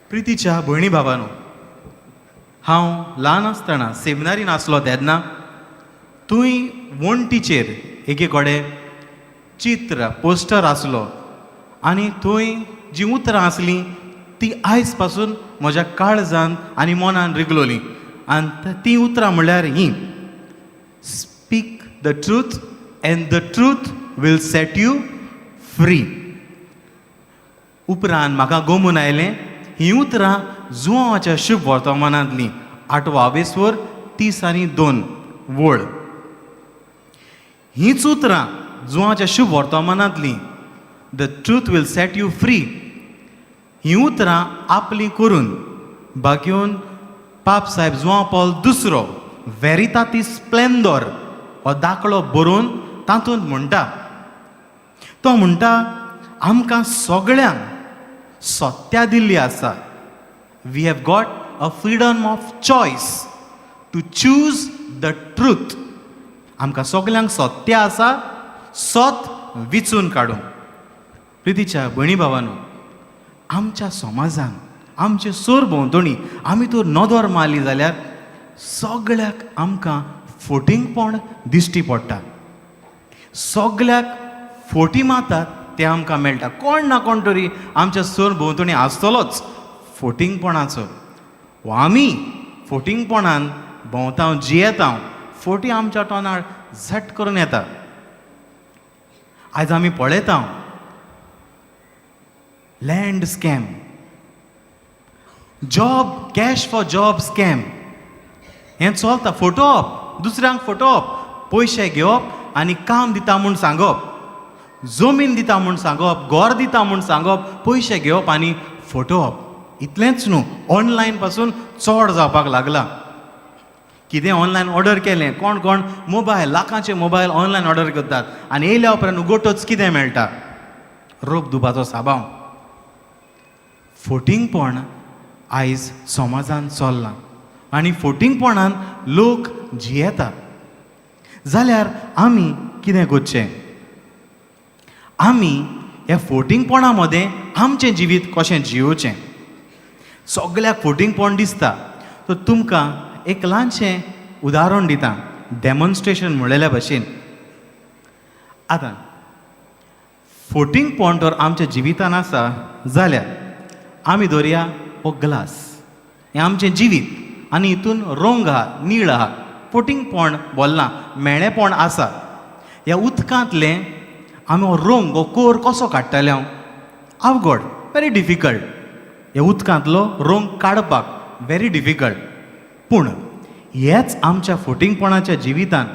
प्रितीच्या भयणी भावानो, हांव ल्हान आसतना सेमिनारीन आसलो तेन्ना थंय वण्टीचेर एके कडेन चित्र पोस्टर आसलो आनी थंय जीं उतरां आसलीं ती आयज पासून म्हज्या काळजान आनी मनान रिगलोलीं. आनी तीं उतरां म्हणल्यार हीं, speak the truth and the truth will set you free. उपरांत म्हाका गोमून आयलें हीं उतरां जुवांच्या शुभ वर्तमानांतलीं, आठवो आवेस्वर 32 वळ. हींच उतरां जुवांच्या शुभ वर्तमानांतलीं, the truth will set you free, हीं उतरां आपलीं करून भाग्योवन पाप साहेब जुवांव पॉल दुसरो वेरिताती स्प्लेंदोर हो दाखलो बरोवन तातूंत म्हणटा, तो म्हणटा आमकां सगळ्यांक सत्या दिल्ली आसा. We have got a freedom of choice to choose the truth. आमकां सगल्यांक सत्य आसा, सत विचून काडूंक. प्रितीच्या भयणी भावानो, आमच्या समाजान आमचे सोर भोंवतणी आमी तर नदर मारली जाल्यार सगळ्याक आमकां फोटिंगपण दिश्टी पडटा. सगळ्याक फोटी मारतात तें आमकां मेळटा. कोण ना कोण तरी आमच्या सोर भोंवतणी आसतलोच फोटिंगपणाचो. वा आमी फोटिंगपणान भोंवता, जियेता, फोटी आमच्या तोंडार झट करून येता. आयज आमी पळयता land scam, job, cash for job scam हें चलता. फटोवप, दुसऱ्यांक फटोवप, पयशे घेवप आनी काम दिता म्हूण सांगप, जमीन दिता म्हूण सांगप, घर दिता म्हूण सांगप, पयशे घेवप आनी फटोवप. इतलेंच न्हू, ऑनलायन पासून चड जावपाक लागला. कितें ऑनलायन ऑर्डर केलें, कोण कोण मोबायल, लाखांचे मोबायल ऑनलायन ऑर्डर करतात आनी येयल्या उपरांत उगोटच कितें मेळटा? रोग धुवपाचो साबांव. फोटिंगपण आयज समाजान चल्लां आनी फोटिंगपणान लोक जियेतात. जाल्यार आमी कितें करचें? आमी ह्या फोटिंगपणा मदें आमचें जिवीत कशें जियोवचें? सगळ्याक फोटिंगपण दिसता. तर तुमकां एक ल्हानशें उदाहरण दिता, डेमॉन्स्ट्रेशन म्हणलेल्या भशेन. आतां फोटिंगपण तर आमच्या जिवितान आसा जाल्यार आमी दवरया हो ग्लास, हें आमचें जिवीत आनी हितून रंग आहा, नीळ आहा, फोटिंगपण बोल्लां, मेळेपण आसा. ह्या उदकांतलें आमी हो रंग, हो कोर कसो काडटले? हांव अवघड, व्हेरी डिफिकल्ट. ह्या उदकांतलो रंग काडपाक व्हेरी डिफिकल्ट. पूण हेच आमच्या फोटिंगपणाच्या जिवितान,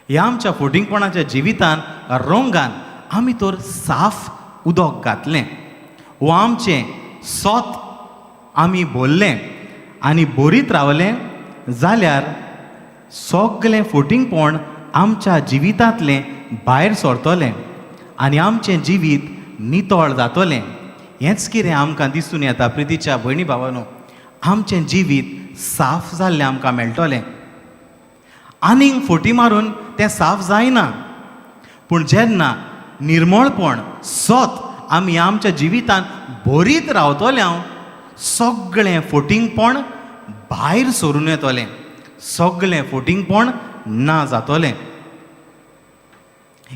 ह्या आमच्या फोटिंगपणाच्या जिवितान रंगान आमी तर साफ उदक घातलें वो आमचें सोत आमी भरलें आनी भरीत रावलें जाल्यार सगळें फोटिंगपण आमच्या जिवितांतलें भायर सरतलें आनी आमचें जिवीत नितळ जातलें. हेंच कितें आमकां दिसून येता. प्रितीच्या भयणी भावानो, आमचें जिवीत साफ जाल्लें आमकां मेळटलें. आनीक फोटी मारून तें साफ जायना, पूण जेन्ना निर्मळपण सत आमी आमच्या जिवितान भरीत रावतले, हांव सगळें फोटिंगपण भायर सरून येतलें, सगळें फोटिंगपण ना जातलें.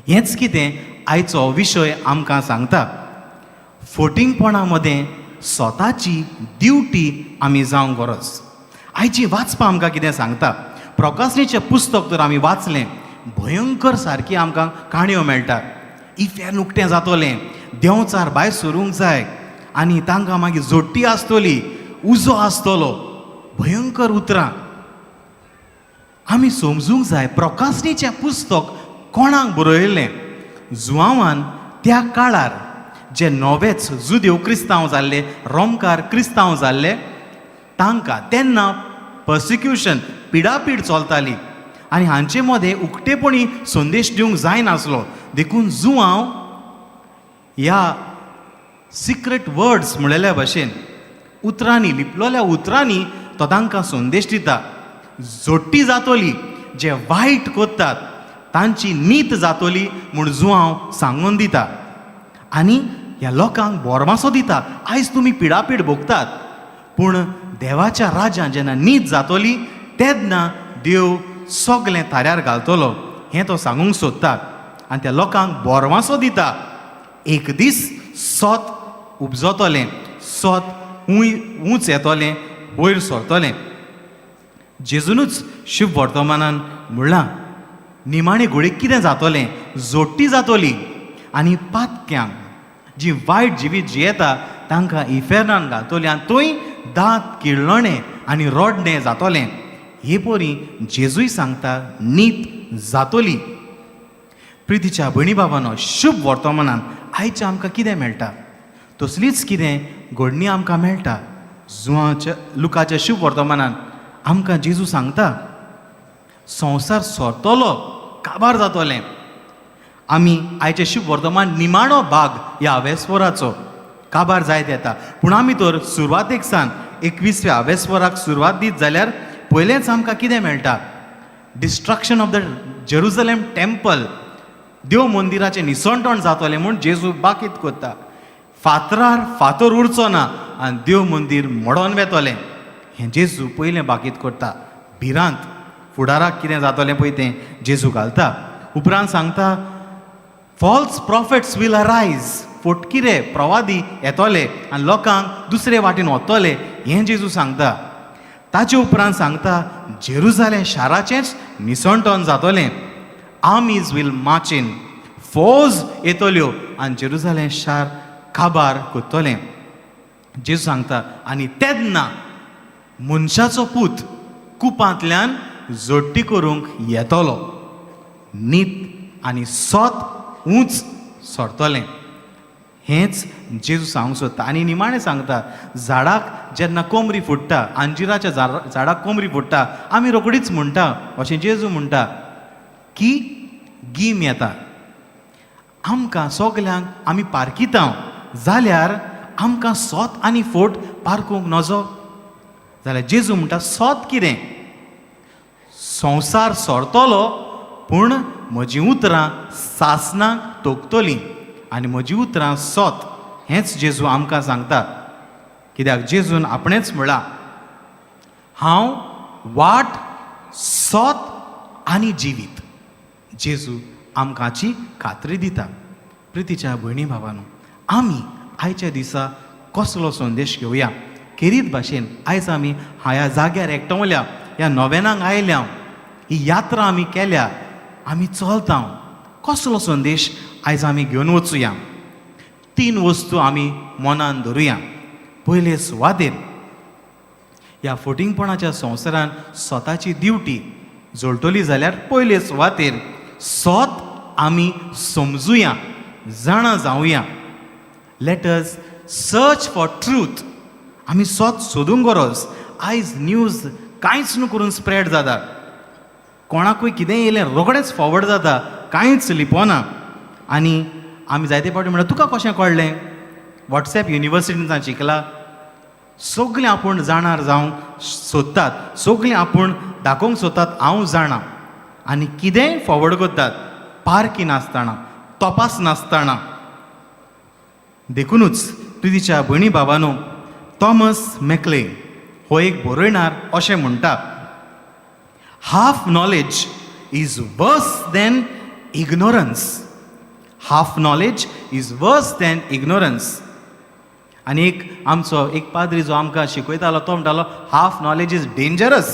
हेंच कितें आयचो विशय आमकां सांगता. फोटिंगपणा मदें स्वताची ड्युटी आमी जावंक गरज. आयची वाचपां आमकां कितें सांगता? प्रकाशनीचें पुस्तक जर आमी वाचलें, भयंकर सारकी आमकां काणयो मेळटा. इफेर्न उक्तें जातलें, देंवचार भायर सरूंक जाय आनी तांकां मागीर जोडटी आसतली, उजो आसतलो, भयंकर उतरां. आमी समजूंक जाय प्रकाशनीचें पुस्तक कोणाक बरयल्लें. जुवांवान त्या काळार जे नवेच जुदेव क्रिस्तांव जाल्ले, रोमकार क्रिस्तांव जाल्ले, तांकां तेन्ना पर्सिक्युशन, पिडापीड चलताली आनी हांचे मदें उक्तेपणी संदेश दिवंक जायनासलो. देखून जुवांव ह्या सिक्रेट वर्ड्स म्हणलेल्या भशेन उतरांनी, लिपलोल्या उतरांनी तो तांकां संदेश दिता. जोडटी जातली, जे वायट करतात तांची नीत जातली म्हूण जुवांव सांगून दिता. आनी ह्या लोकांक बोरमासो दिता, आयज तुमी पिडापीड भोगतात, पूण देवाच्या राज्यान जेन्ना नीत जातली तेन्ना देव सगलें थाऱ्यार घालतलो हें तो सांगूंक सोदता. आनी त्या लोकांक बोरमासो दिता, एक दीस सोत उपजतलें, सोत ऊंच येतलें, वयर सरतलें. जेजूनच शुभ वर्तमानान म्हणलां, निमाणे घोडयेक कितें जातलें? जोडटी जातली आनी पातक्यांक जी वायट जिवीत जियेता तांकां इफेर्नान घालतली आनी थंय दांत किळ्ळणें आनी रडणें जातलें. हे परी जेजूय सांगता नीत जातली. प्रितीच्या भयणी बाबानो, शुभ वर्तमानान आयचें आमकां कितें मेळटा? तसलीच कितें घडणी आमकां मेळटा. जुवाच्या लुकाच्या शुभ वर्तमानान आमकां जेजू सांगता संवसार सरतलो, काबार जातलें. आमी आयचें शुभ वर्तमान निमाणो भाग ह्या आवेस्वराचो काबार जायत येता, पूण आमी तर सुरवातेक सान 21व्या आवेस्वराक सुरवात दीत जाल्यार पयलेंच आमकां कितें मेळटा? Destruction of the Jerusalem temple, देव मंदिराचें निसणटण जातलें म्हूण जेजू बाकीत करता. फातरार फातर उरचो ना आनी देव मंदीर मोडोन वेतलें हें जेजू पयलें बाकीत करता. भिरांत फुडाराक कितें जातलें पळय तें जेजू घालता. उपरांत सांगता फॉल्स प्रॉफेट्स will arise, फोटकिरे प्रवादी येतले आनी लोकांक दुसरे वाटेन वतले हें जेजू सांगता. ताचे उपरांत सांगता जेरुजालेम शाराचेंच निसणटण जातलें, आर्मीज will March in, फौज येतल्यो आनी जेरुजालेम शार काबार करतलें जेजू सांगता. आनी तेन्ना मनशाचो पूत कुपांतल्यान जोडटी करूंक येतलो, नीत आनी सोत ऊंच सरतलें हेंच जेजू सांगूंक सोदता. आनी निमाणें सांगता झाडाक जेन्ना कोमरी फुट्टा, अंजिराच्या झाडाक कोमरी फुट्टा, आमी रोखडीच म्हणटा अशें जेजू म्हणटा की गीम येता. आमकां सगल्यांक आमी पारखिता जाल्यार आमकां सोत आनी फोट पारखूंक नजो जाल्यार जेजू म्हणटा सोत कितें? संवसार सरतलो पूण म्हजीं उतरां सासणाक तोखतलीं आनी म्हजीं उतरां सोत हेंच जेजू आमकां सांगता. कित्याक जेजून आपणेंच म्हळां हांव वाट, सोत आनी जिवीत. जेजू आमकांची खात्री दिता. प्रितीच्या भयणी भावानो, आमी आयच्या दिसा कसलो संदेश घेवया? खेरीत भाशेन आयज आमी ह्या जाग्यार एकटवल्या, ह्या नोवेनांक आयल्या, ही यात्रा आमी केल्या, आमी चलता, कसलो संदेश आयज आमी घेवन वचुया? तीन वस्तू आमी मनान धरुया. पयले सुवातेर ह्या फटींगपणाच्या संवसारान स्वताची दिवटी जोडटली जाल्यार पयले सुवातेर सोत आमी समजुया, जाणा जावया. Let us search for truth. आमी सोत सोदूंक गरज. आयज न्यूज कांयच न्हू करून स्प्रेड जाता, कोणाकूय कितेंय येयलें रोखडेंच फॉवर्ड जाता, कांयच लिपोना. आनी आमी जायते फावटी म्हणटा तुका कशें कळ्ळें? वॉट्सॅप युनिवर्सिटीन शिकला. सगळें आपूण जाणार जावंक सोदतात, सगळें आपूण दाखोवंक सोदतात हांव जाणा, आनी कितेंय फॉवर्ड करतात पारखी नासतना, तपास नासतना. देखुनूच प्रितीच्या भयणी बाबानो, थॉमस मेकले हो एक बरयणार अशें म्हणटा, half knowledge is worse than ignorance. Half knowledge is worse than ignorance. आनी एक आमचो एक पाद्री जो आमकां शिकयतालो तो म्हणटालो half knowledge is dangerous.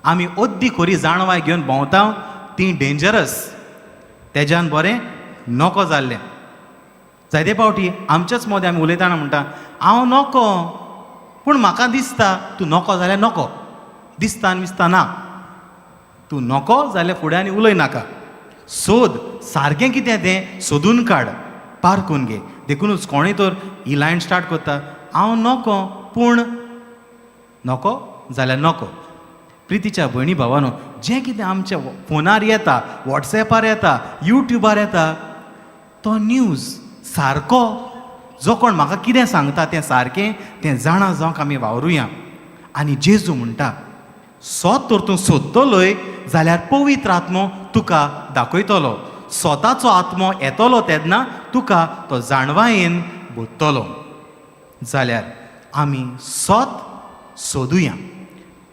आमी अद्दी खोरी जाणवाय घेवन भोंवता ती डेंजरस, तेज्यान बरें नको जाल्लें. जायते फावटी आमच्याच मदें आमी उलयतना म्हणटा हांव नको, पूण म्हाका दिसता तूं नको जाल्यार नको, दिसता आनी दिसता ना, तूं नको जाल्यार फुडें आनी उलय नाका. सोद सारकें कितें तें सोदून काड, पारखून घे. देखुनूच कोणूय तर ही लायन स्टार्ट करता हांव नको, पूण नको जाल्यार नको. प्रितीच्या भयणी भावानो, जें कितें आमच्या फोनार येता, वॉट्सॅपार येता, युट्युबार येता, तो न्यूज सारको जो कोण म्हाका कितें सांगता तें सारकें तें जाणा जावंक आमी वावरुया. आनी जेजू म्हणटा सोत तर तूं सोदतलोय जाल्यार पवित्र आत्मो तुका दाखयतलो, स्वताचो आत्मो येतलो तेन्ना तुका तो जाणवायेन भरतलो. जाल्यार आमी सोत सोदुया.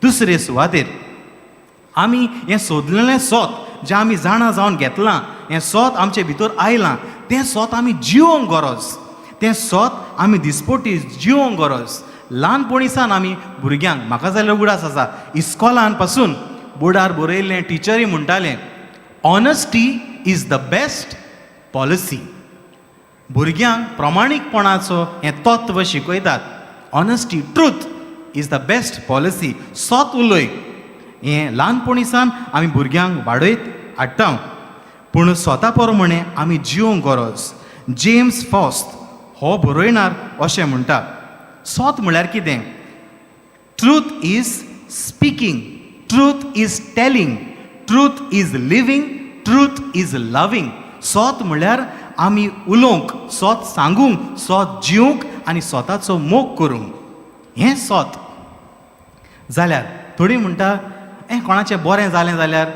दुसरे सुवातेर आमी हें सोदलेलें सोत जें आमी जाणा जावन घेतलां, हें सोत आमचे भितर आयलां, तें सोत आमी जिवोंक गरज, तें सोत आमी दिसपोटी जिवोंक गरज. ल्हानपणीसान आमी भुरग्यांक, म्हाका जाल्यार उगडास आसा, इस्कॉलान पासून बोर्डार बरयल्लें, टिचरी म्हणटालें, "Honesty is the best policy." भुरग्यांक प्रमाणीकपणाचो हें तत्व शिकयतात. Honesty, truth is the best policy. सोत उलय, हें ल्हानपणीसान आमी भुरग्यांक वाडयत हाडटा, पूण स्वता प्रमाणे आमी जिवोंक गरज. जेम्स फॉस्त हो बरयणार अशें म्हणटा, सोत म्हळ्यार कितें? Truth is speaking, truth is telling, truth is living, truth is loving. सोत म्हळ्यार आमी उलोवंक, सोत सांगूंक, सोत जिवंक आनी स्वताचो मोग करूंक, हें सोत. जाल्यार थोडीं म्हणटा, हें कोणाचें बरें जालें जाल्यार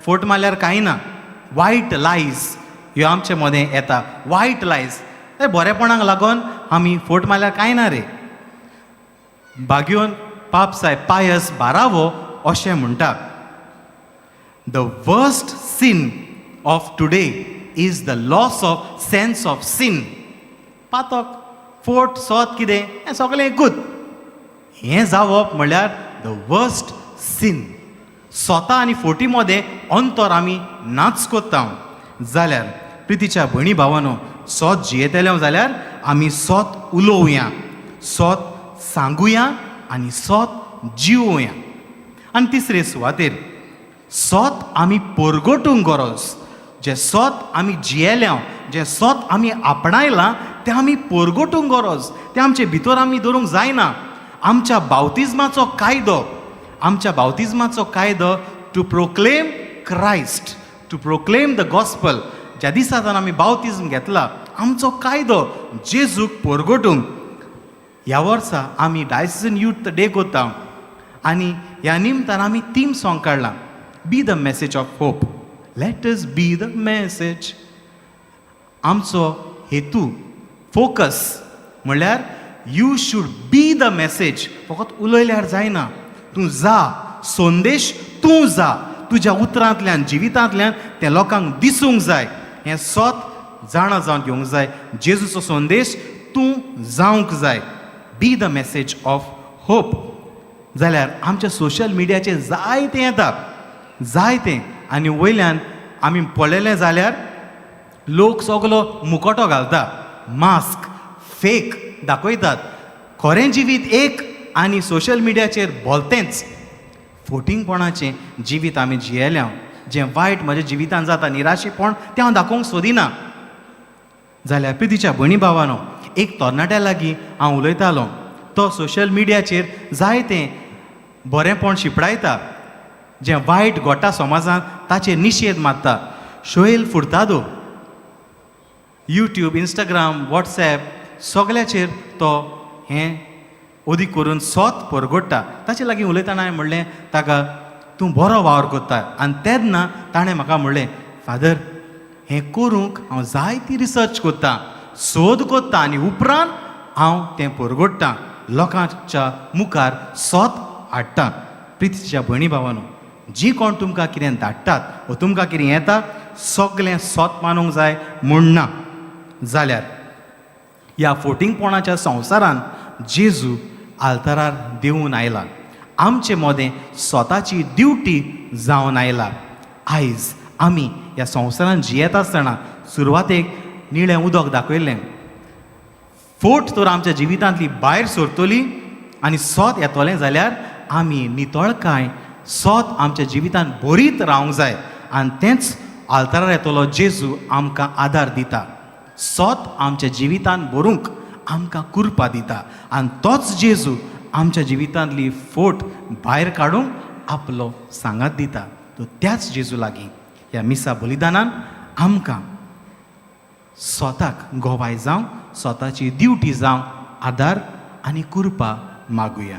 फोट मारल्यार कांय ना. वायट लायज ह्यो आमचे मदें येता. वायट लायज, ते बरेपणाक लागून आमी फोट मारल्यार कांय ना रे. बाग्योन पाप सायब पायस बारावो अशें म्हणटा, "The worst sin of today is the loss of sense of sin." पातक, फोट, सोत कितें हें सगळें एकूच. हें जावप म्हणल्यार the worst सीन. स्वता आनी फोटी मदें अंतर आमी नाच कोत्ता. जाल्यार प्रितीच्या भयणी भावानो, सोत जियेतले जाल्यार आमी सोत उलोवया, सोत सांगुया आनी सोत जिवोवया. आनी तिसरे सुवातेर सोत आमी परगटूंक गरज. जें सोत आमी जियेल्या, जें सोत आमी आपणायलां, तें आमी परगटूंक गरज. तें आमचे भितर आमी दवरूंक जायना. आमच्या बावतिज्माचो कायदो, आमच्या बावतिज्माचो कायदो, to proclaim Christ, to proclaim the gospel. ज्या दिसा आमी बावतिज्म घेतला, आमचो कायदो जेजूक परगटूंक. ह्या वर्सा आमी डायसिजन यूथ डे करता आनी ह्या निमतान आमी थीम सॉंग काडलां, "Be the message of hope." Let us be the message. आमचो हेतू, फोकस म्हणल्यार you should be the message. फकत उलयल्यार जायना, तूं जा, संदेश तूं जा. तुज्या उतरांतल्यान, जिवितांतल्यान तें लोकांक दिसूंक जाय. हें सोत जाणा जावन घेवंक जाय. जेजूचो संदेश तूं जावंक जाय. Be the message of hope. जाल्यार आमच्या सोशल मिडियाचेर जायतें येता, जायतें, आनी वयल्यान आमी पळयलें जाल्यार लोक सगलो मुकोटो घालता, मास्क, फेक दाखयतात. खरें जिवीत एक आनी सोशल मिडियाचेर भलतेंच. फोटिंगपणाचें जिवीत आमी जियेल्या. जें वायट म्हज्या जिवितान जाता, निराशेपण, तें हांव दाखोवंक सोदिना. जाल्यार प्रितीच्या भयणी भावानो, एक तरणाट्या लागीं हांव उलयतालो. तो सोशल मिडियाचेर जायतें बरेंपण शिंपडायता, जें वायट घडटा समाजांत ताचेर निशेध मारता. शोएल फुर्तादो. यूट्यूब, इंस्टाग्राम, वॉट्सॅप सगळ्याचेर तो हें अदीक करून सोत परगडटा. ताचे लागीं उलयतना हांवें म्हणलें ताका, तूं बरो वावर करता. आनी तेन्ना ताणें म्हाका म्हणलें, फादर, हें करूंक हांव जायती रिसर्च करता, सोद करता आनी उपरांत हांव तें परगडटा, लोकांच्या मुखार सोत हाडटा. प्रितीच्या भयणी भावानो, जी कोण तुमकां कितें धाडटात वो तुमकां कितें येता, सगळें सोत मानूंक जाय म्हूण ना. जाल्यार ह्या फोटिंगपणाच्या संवसारान जेजू आल्तारार देंवून आयला, आमचे मदें स्वताची ड्युटी जावन आयला. आयज आमी ह्या संवसारान जियेता आसतना, सुरवातेक निळें उदक दाखयल्लें, फोट तर आमच्या जिवितांतली भायर सरतली आनी सोत येतलें जाल्यार आमी नितळकाय, सोत आमच्या जिवितांत बरीत रावंक जाय. आनी तेंच आल्तारार येतलो जेजू आमकां आदार दिता. सोत आमच्या जिवितांत भरूंक आमकां कुरपा दिता आनी तोच जेजू आमच्या जिवितांतली फोट भायर काडूंक आपलो सांगात दिता. तो त्याच जेजू लागीं ह्या मिसा बलिदानान आमकां स्वताक गोवाय जावं, स्वताची ड्युटी जावं, आदार आनी कुरपा मागुया.